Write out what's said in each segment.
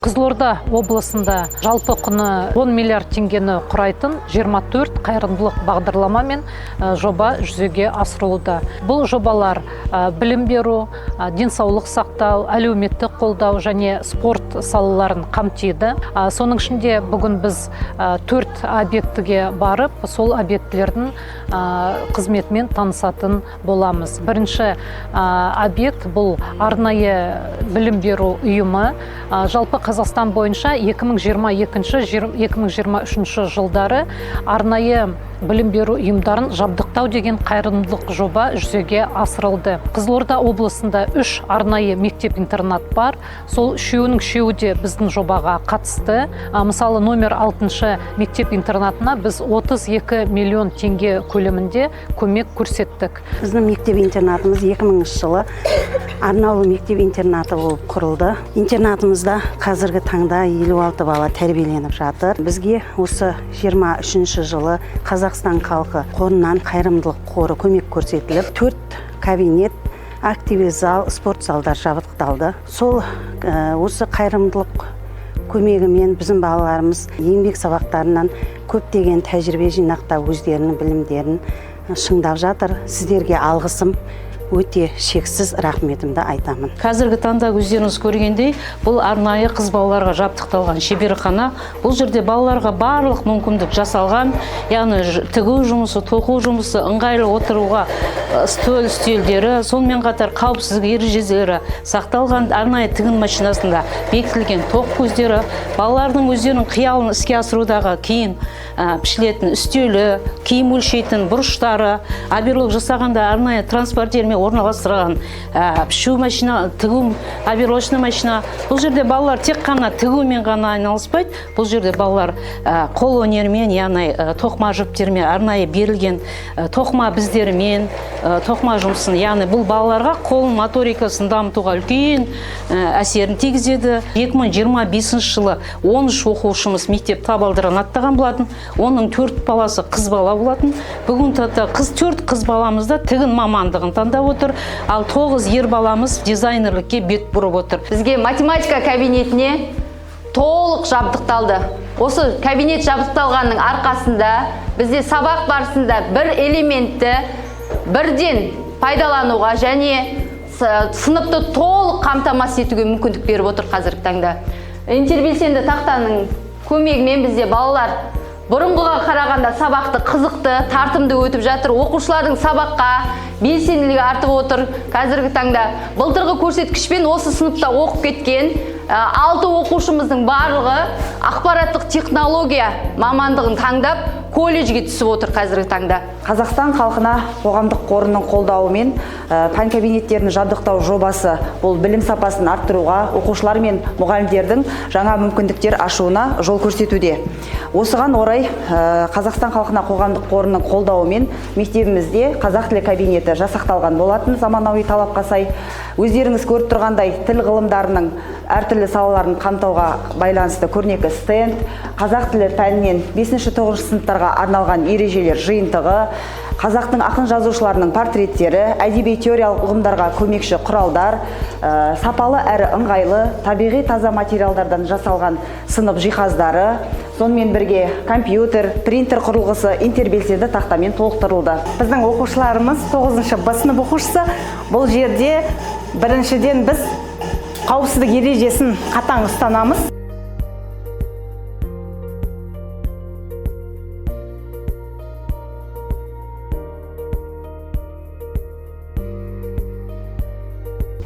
Қызылорда облысында жалпы құны 10 миллиард теңгені құрайтын 24 қайырымдылық бағдарлама мен жоба жүзеге асырылуда. Бұл жобалар білім беру, денсаулық сақтау, әлеуметтік қолдау және спорт салаларын қамтиды. Соның ішінде бүгін біз 4 объектіге барып, сол объектілердің қызметімен танысатын боламыз. Бірінші объект бұл арнайы білім беру ұйымы. Жалпы Қазақстан бойынша 2022-2023 жылдары арнайы білім беру ұйымдарын жабдықтау деген қайырымдылық жоба жүзеге асырылды. Қызылорда облысында 3 арнайы мектеп-интернат бар. Сол үшеуінің үшеуі де біздің жобаға қатысты. Мысалы, номер 6 мектеп-интернатына біз 32 миллион теңге көлемінде көмек көрсеттік. Біздің мектеп-интернатымыз 2000 жылы арнаулы мектеп-интернаты болып құрылды. Интернатымызда қазіргі таңда 56 бала тәрбиеленіп жатыр. Бізге осы 23 жылы Қазақстан халқы қорынан қайырымдылық қоры көмек көрсетіліп, 4 кабинет, активі зал, спорт залдар жабдықталды. Сол осы қайырымдылық көмегімен біздің балаларымыз еңбек сабақтарынан көптеген тәжірибе жинақтап, өздерінің білімдерін шыңдап жатыр. Сіздерге алғысым өте шексіз, рахметімді айтамын. Қазіргі таңда өздеріңіз көргендей, бұл арнайы қыз балаларға жабдықталған шеберхана. Бұл жерде балаларға барлық мүмкіндік жасалған, яғни тігу жұмысы, тоқу жұмысы, ыңғайлы отыруға стол үстелдері, сонымен қатар қауіпсіздік ережелері сақталған, арнайы тігін машинасында бекітілген тоқ көздері, балалардың өздерінің қиялын іске асырудағы киім пішілетін үстелі, киім өлшейтін бұрыштары, оверлок жасағанда арнайы транспортермен орналастырған пішу машина, тігу оверлочный машина. Бұл жерде балалар тек қана тігумен ғана айналыспайды. Бұл жерде балалар қол өнерімен, яғни тоқыма жіптермен, арнайы берілген тоқыма біздерімен, тоқыма жұмысын, яғни бұл балаларға қол моторикасын дамытуға үлкен әсерін тигізеді. 2025 жылы 13 оқушымыз мектеп табалдырығын аттаған болатын. Оның 4 баласы қыз бала болатын. Бүгін таңда 4 қыз баламыз да тігін мамандығын таңдап отыр. Ал 9 ер баламыз дизайнерлікке бет бұрып отыр. Бізге математика кабинетіне толық жабдықталды. Осы кабинет жабдықталғанның арқасында бізде сабақ барысында бір элементті бірден пайдалануға және сыныпты толық қамтамасыз етуге мүмкіндік беріп отыр қазіргі таңда. Интербелсенді тақтаның көмегімен бізде балалар бұрынғыға қарағанда сабақты қызықты, тартымды өтіп жатыр. Оқушылардың сабаққа белсенділігі артып отыр қазіргі таңда. Былтырғы көрсеткішпен осы сыныпта оқып кеткен 6 оқушымыздың барлығы ақпараттық технология мамандығын таңдап колледжге түсіп отыр қазіргі таңда. Қазақстан халқына қоғамдық қорының қолдауымен пән кабинеттерін жабдықтау жобасы бұл білім сапасын арттыруға, оқушылар мен мұғалімдердің жаңа мүмкіндіктер ашуына жол көрсетуде. Осыған орай Қазақстан халқына қоғамдық қорының қолдауымен мектебімізде қазақ тілі кабинеті жасақталған болатын заманауи талапқа сай. Өздеріңіз көріп тұрғандай, тіл ғылымдарының әртүрлі салаларын қамтауға байланысты көрнекі стенд, қазақ тілі пәнінен 5-9 сыныптарға арналған ережелер жиынтығы, қазақтың ақын жазушыларының портреттері, әдеби теориялық ұғымдарға көмекші құралдар, сапалы әрі ыңғайлы, табиғи таза материалдардан жасалған сынып жиһаздары, сонымен бірге компьютер, принтер құрылғысы интербелсенді тақтамен толықтырылды. Біздің оқушыларымыз 9 Б сынып оқушысы. Бұл жерде біріншіден біз қауіпсіздік ережесін қатаң ұстанамыз.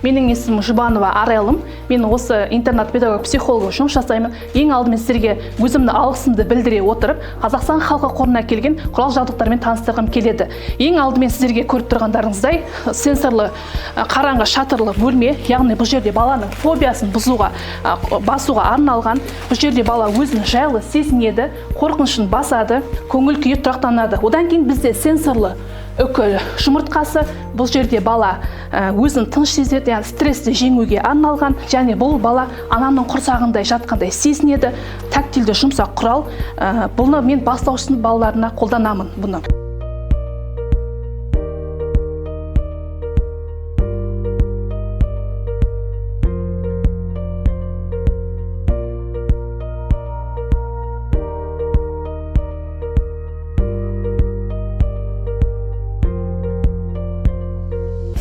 Менің есімім Жұбанова Арайлым. Мен осы интернат педагог психолог жұмыс жасаймын. Ең алдымен сіздерге өзімнің алғысымды білдіре отырып, Қазақстан халқы қорына келген құрал жабдықтармен таныстырғым келеді. Ең алдымен сіздерге көріп тұрғандарыңыздай сенсорлы қараңғы шатырлы бөлме, яғни бұл жерде баланың фобиясын басуға арналған. Бұл жерде бала өзін жайлы сезінеді, қорқынышын басады, көңіл күйі тұрақтанады. Одан кейін бізде сенсорлы үкі жұмыртқасы. Бұл жерде бала өзін тыныш сезеді, яғни стрессті жеңуге арналған. Және бұл бала ананың құрсағындай жатқандай сезінеді. Тактильді жұмсақ құрал. Бұны мен бастауыш сынып балаларына қолданамын бұны.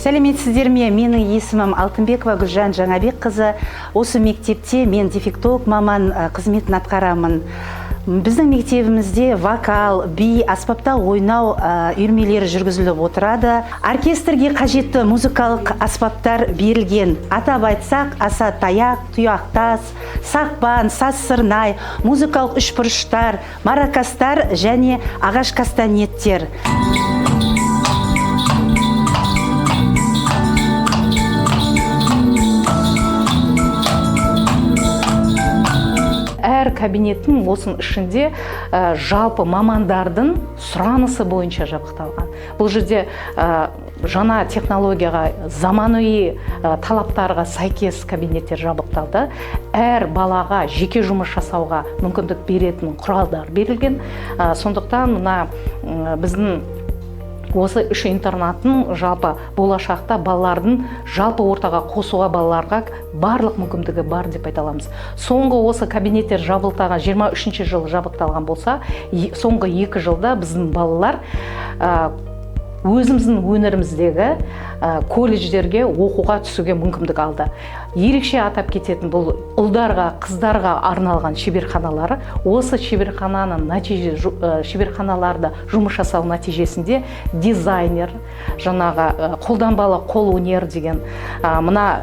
Сәлеметсіздер ме? Менің есімім Алтынбекова Гүлжан Жаңабекқызы. Осы мектепте мен дефектолог маман қызметін атқарамын. Біздің мектебімізде вокал, би, аспапта ойнау үйірмелері жүргізіліп отырады. Оркестрге қажетті музыкалық аспаптар берілген. Атап айтсақ, аса таяқ, тұяқтас, сақпан, саз сырнай, музыкалық үшбұрыштар, маракастар және ағаш кастанеттер. Әр кабинеттің осының ішінде жалпы мамандардың сұранысы бойынша жабдықталған. Бұл жерде жаңа технологияға, заманауи талаптарға сәйкес кабинеттер жабдықталды. Әр балаға жеке жұмыс жасауға мүмкіндік беретін құралдар берілген. Сондықтан мына біздің осы үш интернаттың жалпы болашақта балалардың жалпы ортаға қосуға балаларға барлық мүмкіндігі бар деп айта аламыз. Соңғы осы кабинеттер жабдықталған 23 жылы жабдықталған болса, соңғы 2 жылда біздің балалар өзіміздің өңіріміздегі колледждерге оқуға түсуге мүмкіндік алды. Ерекше атап кететін бұл ұлдарға, қыздарға арналған шеберханалары. Осы шеберханаларда жұмыс жасау нәтижесінде дизайнер, жаңағы қолданбалы қол өнер деген, мына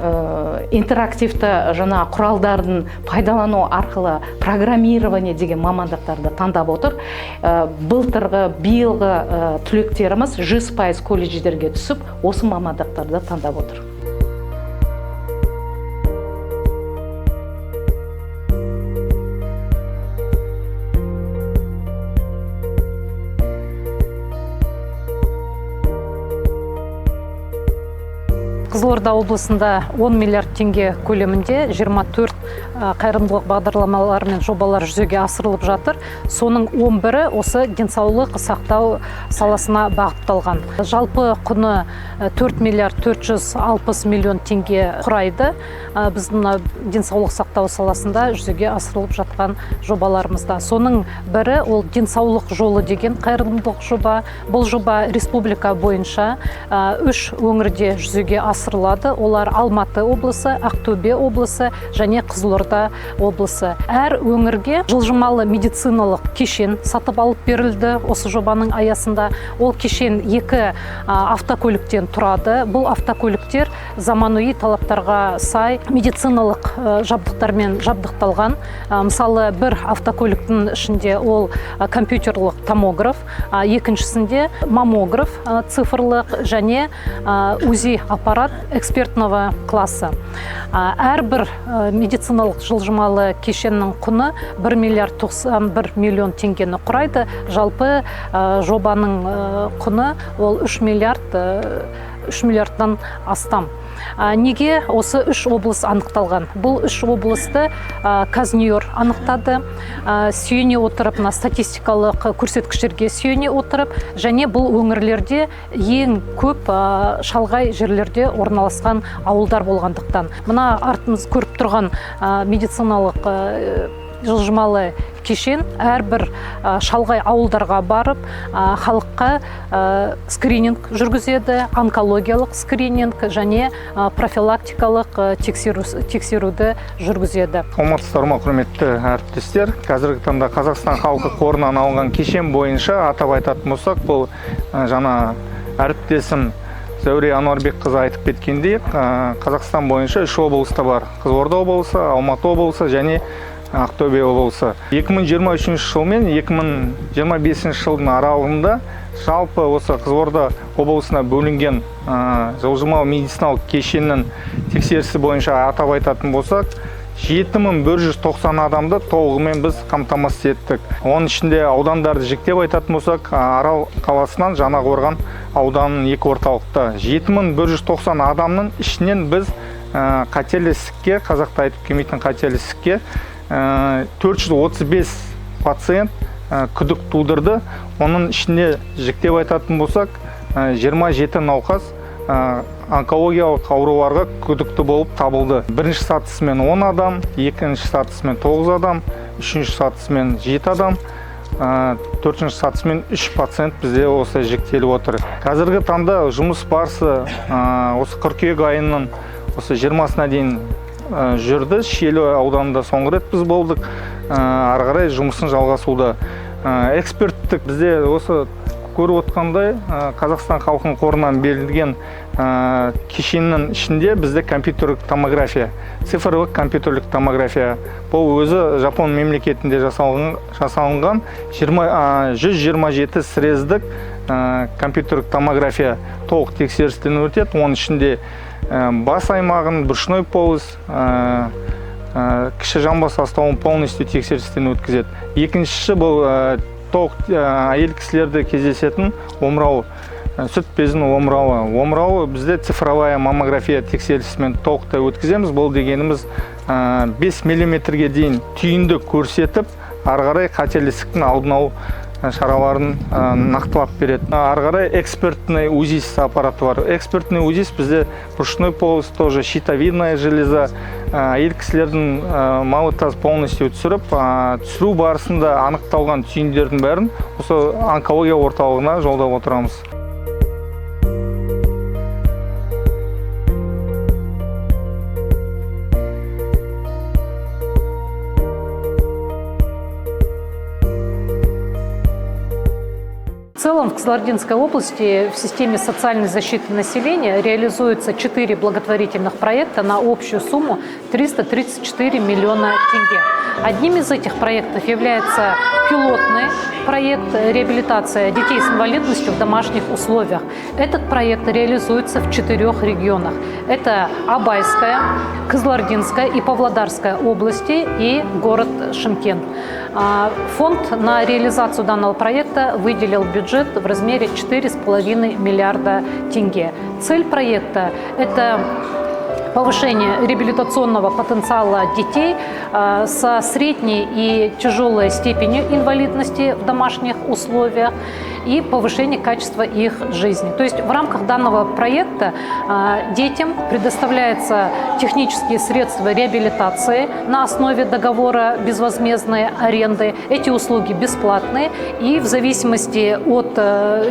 интерактивті жаңа құралдардың пайдалану арқылы программирование деген мамандықтарды таңдап отыр. Былтырғы, биылғы түлектеріміз 100% колледждерге түсіп, осы мамандықтарды таңдап отыр. Қызылорда облысында 10 миллиард теңге көлемінде 24 қайырымдылық бағдарламалары мен жобалар жүзеге асырылып жатыр. Соның 11-і осы денсаулық сақтау саласына бағытталған. Жалпы құны 4 миллиард 460 миллион теңге құрайды. Біздің мына денсаулық сақтау саласында жүзеге асырылып жатқан жобаларымызда. Соның бірі ол денсаулық жолы деген қайырымдылық жоба. Бұл жоба республика бойынша 3 өңірде жүзеге асырылады. Олар Алматы облысы, Ақтөбе облысы және Қызылорда облысы. Әр өңірге жылжымалы медициналық кешен сатып алып берілді осы жобаның аясында. Ол кешен 2 автокөліктен тұрады. Бұл автокөліктер заманауи талаптарға сай медициналық жабдықтармен жабдықталған. Мысалы, бір автокөліктің ішінде ол компьютерлік томограф, екіншісінде маммограф цифрлық және УЗИ аппарат экспертного класса. Әрбір медициналық жылжымалы кешеннің құны 1 миллиард 91 миллион теңгені құрайды. Жалпы жобаның құны ол 3 миллиардтан астам. Неге осы 3 облыс анықталған? Бұл 3 облысты Казниор анықтады, сүйене отырып, мына статистикалық көрсеткіштерге сүйене отырып, және бұл өңірлерде ең көп шалғай жерлерде орналасқан ауылдар болғандықтан. Мына артымыз көріп тұрған медициналық жылжымалы кешен әрбір шалғай ауылдарға барып, халыққа скрининг жүргізеді, онкологиялық скрининг және профилактикалық тексеруді жүргізеді. Саламатсыздар ма, құрметті әріптестер? Қазіргі таңда Қазақстан халқы қорынан алынған кешен бойынша атап айтатын болсақ, бұл жаңа әріптесім Зәуре Ануарбекқызы айтып кеткендей, Қазақстан бойынша 3 облыста бар: Қызылорда облысы, Алматы облысы және Ақтөбе облысы. 2023 жыл мен 2025 жылдың аралығында жалпы осы Қызылорда облысына бөлінген жылжымалы медициналық кешеннің тексерісі бойынша атап айтатын болсақ, 7190 адамды толығымен біз қамтамасыз еттік. Оның ішінде аудандарды жіктеп айтатын болсақ, Арал қаласынан Жаңақорған ауданының екі орталықта 7190 адамның ішінен біз қатерлі ісікке, қазақта айтып келмейтін қатерлі ісікке 435 пациент күдік тудырды. Оның ішінде жіктеп айтатын болсақ, 27 науқас онкологиялық ауруларға күдікті болып табылды. Бірінші сатысымен 10 адам, екінші сатысымен 9 адам, үшінші сатысымен 7 адам, Төртінші сатысымен 3 пациент бізде осы жіктеліп отыр. Қазіргі таңда жұмыс барысы осы қыркүйек айының осы 20-сына дейін жүрді. Шиелі ауданында соңғы рет біз болдық. Ары қарай жұмысын жалғасуда. Эксперттік бізде осы көріп отқандай, Қазақстан халқының қорынан берілген кешеннің ішінде бізде компьютерлік томография, цифрлық компьютерлік томография. Бұл өзі Жапон мемлекетінде жасалынған 127 срездік компьютерлік томография толық тексерістен өтеді. Оның ішінде бас аймағын, брюшной полость, кіші жамбас астауын полностью тексерістен өткізеді. Екіншісі бұл толық әйел кісілерде кездесетін омырау, сүт безінің омырауы. Омырауы бізде цифровая маммография тексерісімен толықтай өткіземіз. Бұл дегеніміз 5 миллиметрге дейін түйінді көрсетіп, ары қарай қатерлі ісіктің алдын алу шараларын нақтылап береді. Ары қарай экспертный УЗИ аппараты бар. Экспертный УЗИ бізде брюшной полость, тоже щитовидная железа, әйел кісілердің малый таз полностью түсіріп, түсіру барысында анықталған түйіндердің бәрін осы онкология орталығына жолдап отырамыз. В целом в Кызылординской области в системе социальной защиты населения реализуется 4 благотворительных проекта на общую сумму 334 миллиона тенге. Одним из этих проектов является пилотный проект «Реабилитация детей с инвалидностью в домашних условиях». Этот проект реализуется в 4 регионах. Это Абайская, Кызылординская и Павлодарская области и город Шымкент. Фонд на реализацию данного проекта выделил бюджет в размере 4,5 миллиарда тенге. Цель проекта – это повышение реабилитационного потенциала детей со средней и тяжелой степенью инвалидности в домашних условиях и повышение качества их жизни. То есть в рамках данного проекта детям предоставляются технические средства реабилитации на основе договора безвозмездной аренды. Эти услуги бесплатные и в зависимости от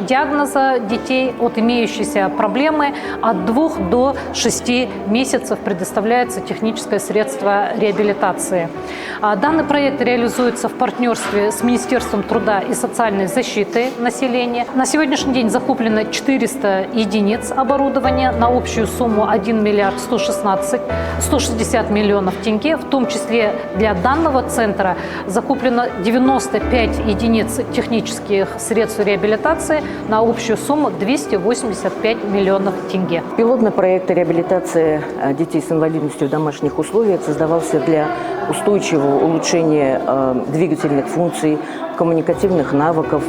диагноза детей, от имеющейся проблемы, от 2 до 6 месяцев предоставляется техническое средство реабилитации. Данный проект реализуется в партнерстве с Министерством труда и социальной защиты населения. На сегодняшний день закуплено 400 единиц оборудования на общую сумму 1 миллиард 160 миллионов тенге. В том числе для данного центра закуплено 95 единиц технических средств реабилитации на общую сумму 285 миллионов тенге. Пилотный проект реабилитации детей с инвалидностью в домашних условиях создавался для устойчивого улучшения двигательных функций, коммуникативных навыков,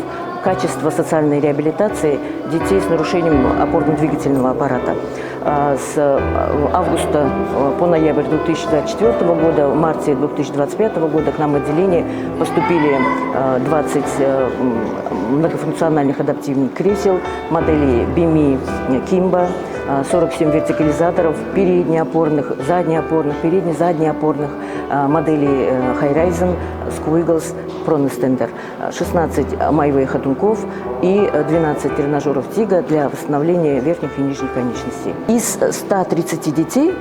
качества социальной реабилитации детей с нарушением опорно-двигательного аппарата. С августа по ноябрь 2024 года, в марте 2025 года к нам в отделение поступили 20 многофункциональных адаптивных кресел модели BIMI Kimba, 47 вертикализаторов переднеопорных, заднеопорных, передне-заднеопорных моделей Highrizon, Squiggles, Pronostender, 16 майвей ходунков и 12 тренажеров Тига для восстановления верхних и нижних конечностей. Из 130 детей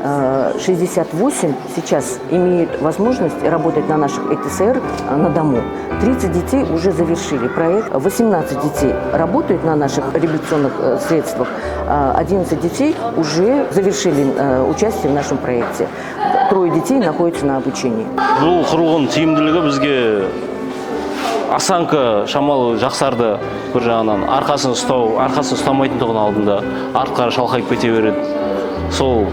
68 сейчас имеют возможность работать на наших ЭТСР на дому. 30 детей уже завершили проект, 18 детей работают на наших реабилитационных средствах, 11 детей уже завершили участие в нашем проекте. 3 детей находятся на обучении. Бұл құрылғының тиімділігі бізге осанка шамалы жақсарды, бір жағынан арқасын ұстау, арқасын ұстамайтын тұғын алдында артқа шалқайып кете береді. Сол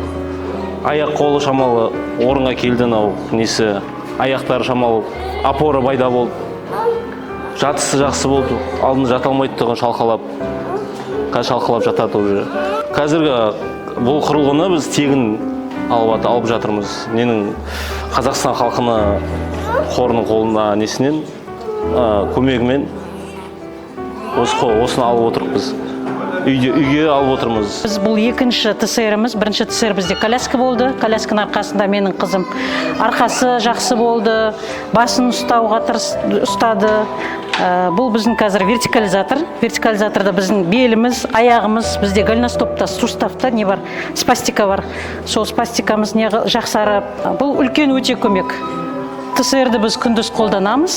аяқ қолы шамалы орынға келді, мынау несі, аяқтары шамалы опора пайда болды, жатысы жақсы болды, алдында жата алмайтын тұғын шалқалап, қазір шалқалап жатады уже. Қазіргі бұл құрылғыны біз тегін алып жатырмыз. Ненің Қазақстан халқына қорының қолына несінен көмегімен осыны алып отырмыз. Үйге алып отырмыз. Біз бұл екінші ТСР-іміз. Бірінші ТСР бізде коляска болды. Колясканың арқасында менің қызым арқасы жақсы болды, басын ұстауға ұстады. Бұл біздің қазір вертикализатор. Вертикализаторда біздің беліміз, аяғымыз, бізде голеностопта, суставта не бар, спастика бар. Сол спастикамыз не жақсарып. Бұл үлкен өте көмек. ТСР-ді біз күндіз қолданамыз.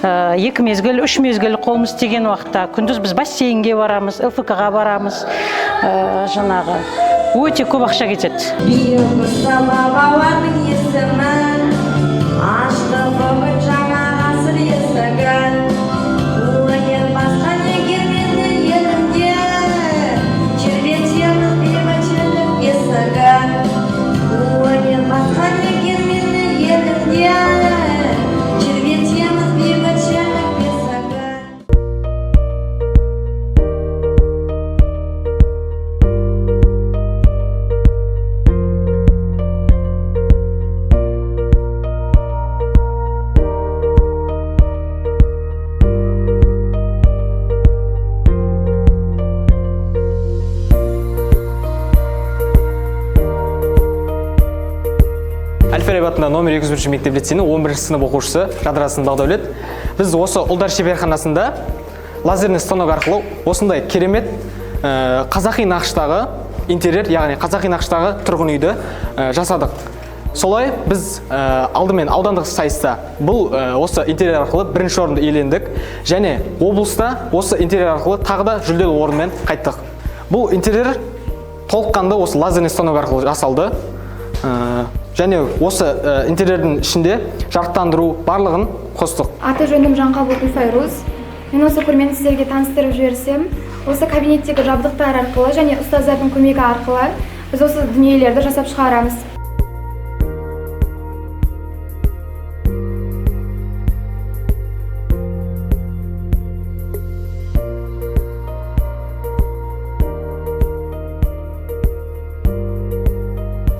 2 мезгіл, 3 мезгіл қолымыз тиген уақытта. Күндіз біз бассейнге барамыз, ЛФК-ға барамыз. Жаңағы өте көп ақша кетеді. Биылғы балалардың есімін ашты бүгін жаңа ғасыр есігін. Өнер басқан егерменді елінде тербетеміз бейбітшілік бесігін. Өнер басқан егерменді елінде тербетеміз бейбітшілік бесігін. Әл-Фараби атындағы номер 201 мектеп лицейінің 11 сынып оқушысы Жадырасын Бағдәулет. Біз осы ұлдар шеберханасында лазерный станок арқылы осындай керемет қазақи нақыштағы интерьер, яғни қазақи нақыштағы тұрғын үйді жасадық. Солай біз алдымен аудандық сайыста бұл осы интерьер арқылы бірінші орынды иелендік және облыста осы интерьер арқылы тағы да жүлделі орынмен қайттық. Бұл интерьер толыққанды осы лазерный станок арқылы жасалды. Және осы интерьердің ішінде жарықтандыру барлығын қостық. Аты жөнім Жанқабыл Гүлфайруз. Мен осы көрмені сіздерге таныстырып жіберсем, осы кабинеттегі жабдықтар арқылы және ұстаздардың көмегі арқылы біз осы дүниелерді жасап шығарамыз.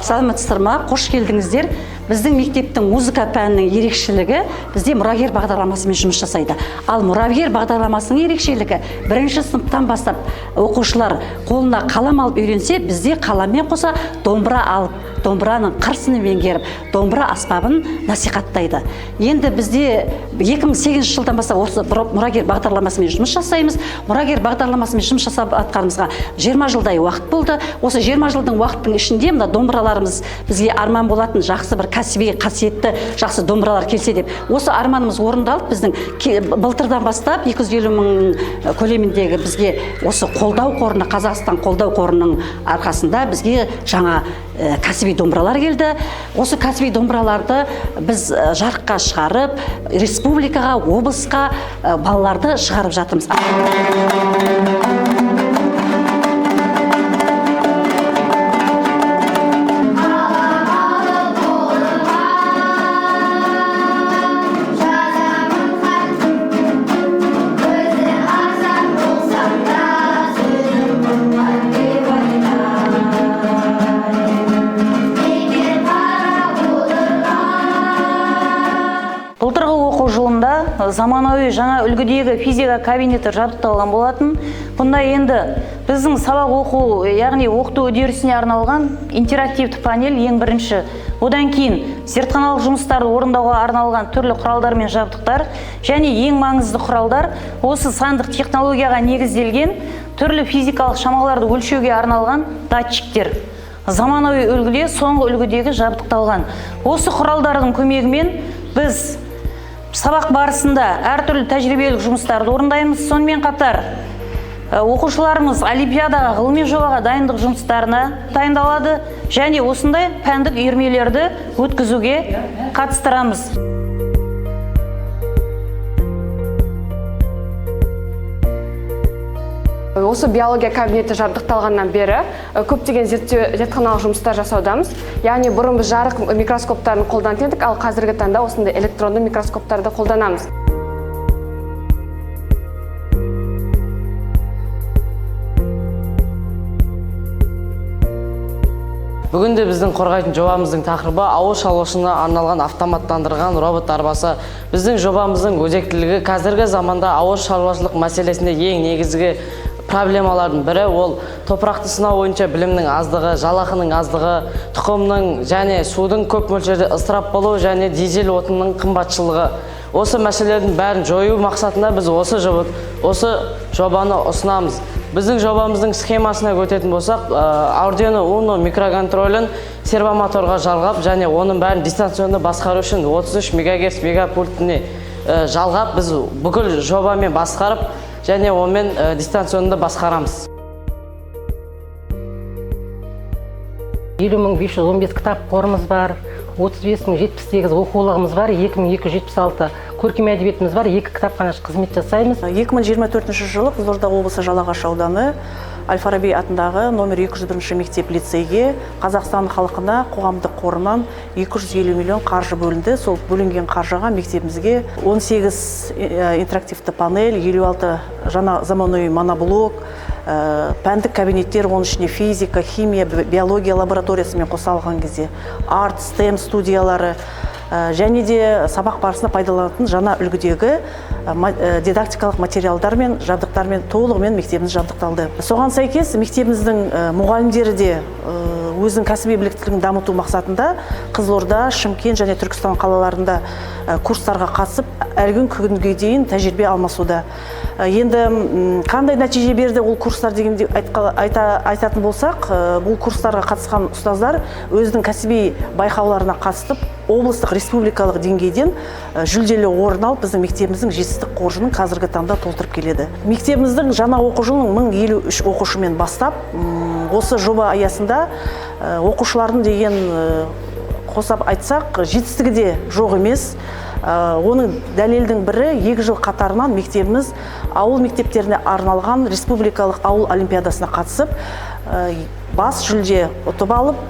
Саламатсыздар ма? Қош келдіңіздер. Біздің мектептің музыка пәнінің ерекшелігі, бізде мұрагер бағдарламасымен жұмыс жасайды. Ал мұрагер бағдарламасының ерекшелігі, бірінші сыныптан бастап оқушылар қолына қалам алып үйренсе, бізде қаламмен қоса домбыра алып, домбыраның қырсыны меңгеріп, домбыра аспабын насихаттайды. Енді бізде 2008 жылдан бастап осы мұрагер бағдарламасымен жұмыс жасаймыз. Мұрагер бағдарламасымен жұмыс жасап атқарымызға 20 жылдай уақыт болды. Осы 20 жылдың уақыттың ішінде мына домбыраларымыз бізге арман болатын жақсы бір кәсіби қасиетті жақсы домбыралар келсе деп. Осы арманымыз орындалып, біздің былтырдан бастап 250 мың көлеміндегі бізге осы қолдау қорына, Қазақстан қолдау қорының арқасында бізге жаңа кәсіби домбыралар келді. Осы кәсіби домбыраларды біз жарыққа шығарып, республикаға, облысқа балаларды шығарып жатырмыз. Заманауи жаңа үлгідегі физика кабинеті жабдықталған болатын. Бұнда енді біздің сабақ оқу, яғни оқыту үдерісіне арналған интерактивті панель ең бірінші. Одан кейін зертханалық жұмыстарды орындауға арналған түрлі құралдар мен жабдықтар және ең маңызды құралдар осы сандық технологияға негізделген түрлі физикалық шамаларды өлшеуге арналған датчиктер. Заманауи үлгіде, соңғы үлгідегі жабдықталған. Осы құралдардың көмегімен біз сабақ барысында әртүрлі тәжірибелік жұмыстарды орындаймыз. Сонымен қатар оқушыларымыз олимпиадаға, ғылыми жобаға дайындық жұмыстарына дайындалады және осындай пәндік үйірмелерді өткізуге қатыстырамыз. Осы биология кабинеті жабдықталғаннан бері көптеген зертханалық жұмыстар жасаудамыз. Яғни бұрын біз жарық микроскоптарын қолданатын едік, ал қазіргі таңда осындай электронды микроскоптарды қолданамыз. Бүгінде біздің қорғайтын жобамыздың тақырыбы ауыл шаруашылығына арналған автоматтандырылған робот арбасы. Біздің жобамыздың өзектілігі қазіргі заманда ауыл шаруашылық мәселесінде ең негізгі проблемалардың бірі ол топырақты сынау бойынша білімнің аздығы, жалақының аздығы, тұқымның және судың көп мөлшерде ысырап болуы және дизель отынның қымбатшылығы. Осы мәселелердің бәрін жою мақсатында біз осы жобаны ұсынамыз. Біздің жобамыздың схемасына өтетін болсақ, Arduino Uno микроконтролін сервомоторға жалғап және оның бәрін дистанционды басқару үшін 33 МГц мегапультіне жалғап, біз бүкіл жобамен басқарып және онымен дистанционды басқарамыз. 50515 кітап қорымыз бар, 35078 оқулығымыз бар, 2276 көркем әдебиетіміз бар, 2 кітапханашы қызмет жасаймыз. 2024 жылы Қызылорда облысы Жалағаш ауданы Әл-Фараби атындағы номер 201 мектеп лицейге Қазақстан халқына қоғамдық қорынан 250 миллион қаржы бөлінді. Сол бөлінген қаржыға мектебімізге 18 интерактивті панель, 56 жаңа заманауи моноблок, пәндік кабинеттер, оның ішінде физика, химия, биология лабораториясымен қоса алған кезде арт, STEM студиялары және де сабақ барысында пайдаланатын жаңа үлгідегі дидактикалық материалдармен, жабдықтармен толығымен мектебіміз жабдықталды. Соған сәйкес мектебіміздің мұғалімдері де өзінің кәсіби біліктілігін дамыту мақсатында Қызылорда, Шымкент және Түркістан қалаларында курстарға қатысып, әлі күнге дейін тәжірибе алмасуда. Енді қандай нәтиже берді ол курстар дегенде айтатын болсақ, бұл курстарға қатысқан ұстаздар өзінің кәсіби байқауларына қатысып, облыстық, республикалық деңгейден жүлделі орын алып, біздің мектебіміздің жетістік қоржынын қазіргі таңда толтырып келеді. Мектебіміздің жаңа оқу жылын 1053 оқушымен бастап, осы жоба аясында оқушылардың деген қосап айтсақ, жетістігі де жоқ емес. Оның дәлелдің бірі, 2 жыл қатарынан мектебіміз ауыл мектептеріне арналған республикалық ауыл олимпиадасына қатысып, бас жүлде ұтып алып,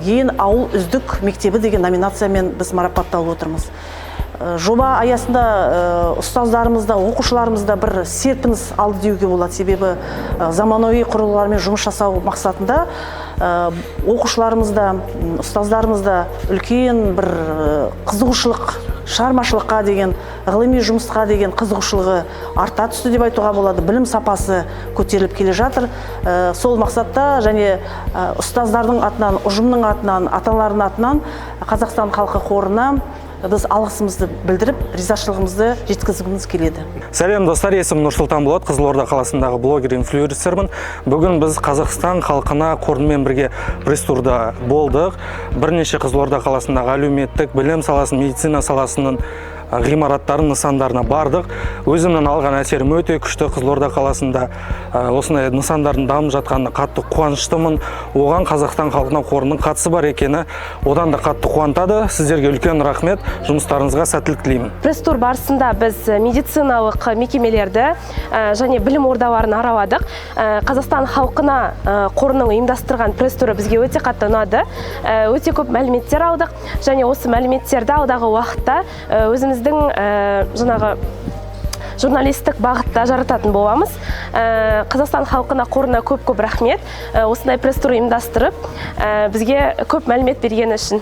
ең ауыл үздік мектебі деген номинациямен біз марапатталып отырмыз. Жоба аясында ұстаздарымыз да, оқушыларымыз да бір серпініс алды деуге болады. Себебі заманауи құрылғылармен жұмыс жасау мақсатында оқушыларымыз да, ұстаздарымыз да үлкен бір қызығушылық, шығармашылыққа деген, ғылыми жұмысқа деген қызығушылығы арта түсті деп айтуға болады. Білім сапасы көтеріліп келе жатыр. Сол мақсатта және ұстаздардың атынан, ұжымның атынан, ата-аналардың атынан Қазақстан халқы қорына біз алғысымызды білдіріп, ризашылығымызды жеткізгіміз келеді. Сәлем достар, есімім Нұрсұлтан Болат, Қызылорда қаласындағы блогер-инфлюенсермін. Бүгін біз Қазақстан халқына қорымен бірге пресс-турда болдық. Бірнеше Қызылорда қаласындағы әлеуметтік, білім саласын, медицина саласының ғимараттарын, нысандарына бардық. Өзімнің алған әсерім өте күшті. Қызылорда қаласында осындай нысандардың дамып жатқанына қатты қуаныштымын. Оған Қазақстан халқына қорының қатысы бар екені одан да қатты қуантады. Сіздерге үлкен рахмет, жұмыстарыңызға сәттілік тілеймін. Пресс-тур барысында біз медициналық мекемелерді және білім ордаларын араладық. Қазақстан халқына қорының ұйымдастырған пресс-туры бізге өте қатты ұнады. Өте көп мәліметтер алдық және осы мәліметтерді алдағы уақытта өзіміз жаңағы журналистік бағытта жарататын боламыз. Қазақстан халқына қорына көп-көп рахмет. Осындай пресс-тур ұйымдастырып, бізге көп мәлімет бергені үшін.